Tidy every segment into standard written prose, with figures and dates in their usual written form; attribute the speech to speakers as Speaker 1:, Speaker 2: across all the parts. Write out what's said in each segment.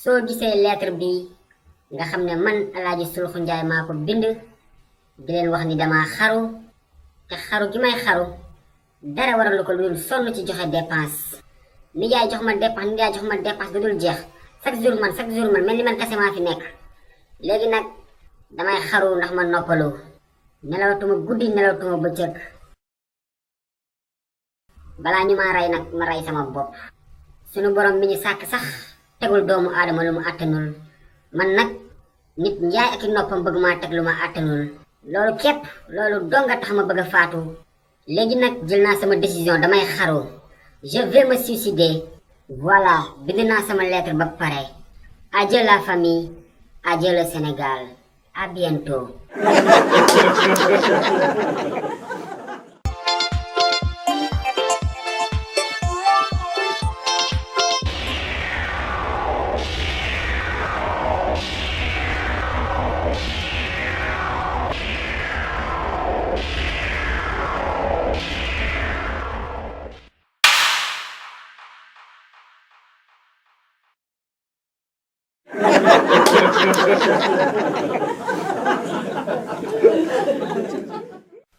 Speaker 1: soo gisee lettre bi nga xam ne man Alaaji Sulxu Njaay maa ko bind di leen wax ni dama xaru te xaru gi may xaru dara waralu ko lu dul sonn ci joxe dépense nijaay jox ma dépense du dul jeex chaque jour man mel ni man kese maa fi nekk léegi nag damay xaru ndax ma noppalu nelawatuma guddi nelawatuma bëccëg balaa ñu ma rey nag ma rey sama bopp sunu borom mi ñu sàkk sax tegul doomu aadama lu mu àttanul man nag nit njaay ak i noppam bëgg maa teg lu ma àttanul loolu képp loolu donga tax ma bëgg a faatu léegi nag jël naa sama décision damay xaru je vais me suicider voilà bind naa sama lettre ba pare adieu la famille adieu le Sénégal à bientôt.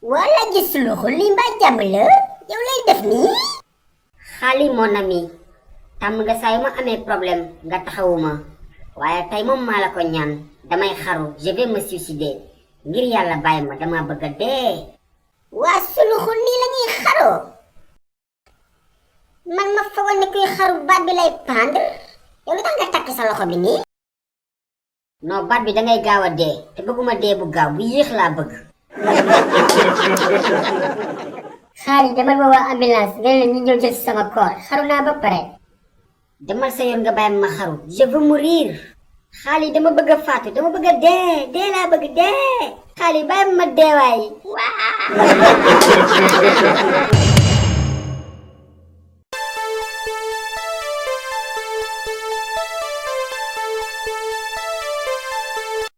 Speaker 2: wala gis loxo li mbaa jàmm la yow lay def nii.
Speaker 1: xaali mon ami tàmm nga saa yu ma amee problème nga taxawuma waaye tey moom maa la ko ñaan damay xaru je vais me suicider ngir yàlla bàyyi ma dama bëgg a dee.
Speaker 2: waa suluxu nii la ñuy xaroo man ma foogoon ne kuy xaru baat bi lay pendre yow lu tax nga takk sa loxo bi nii.
Speaker 1: non baat bi dangay gaaw a dee te bëgguma dee bu gaaw bu yéex laa bëgg.
Speaker 2: xaalis demal ma waa ambulance nga ne ñu ñëw jël si sama koor xaru naa ba pare.
Speaker 1: demal sa yoon nga bàyyi ma xaru je veux mourir. xaalis dama bëgg a faatu dama bëgg a dee laa bëgg dee. xaalis bàyyi ma deewaay.
Speaker 2: waa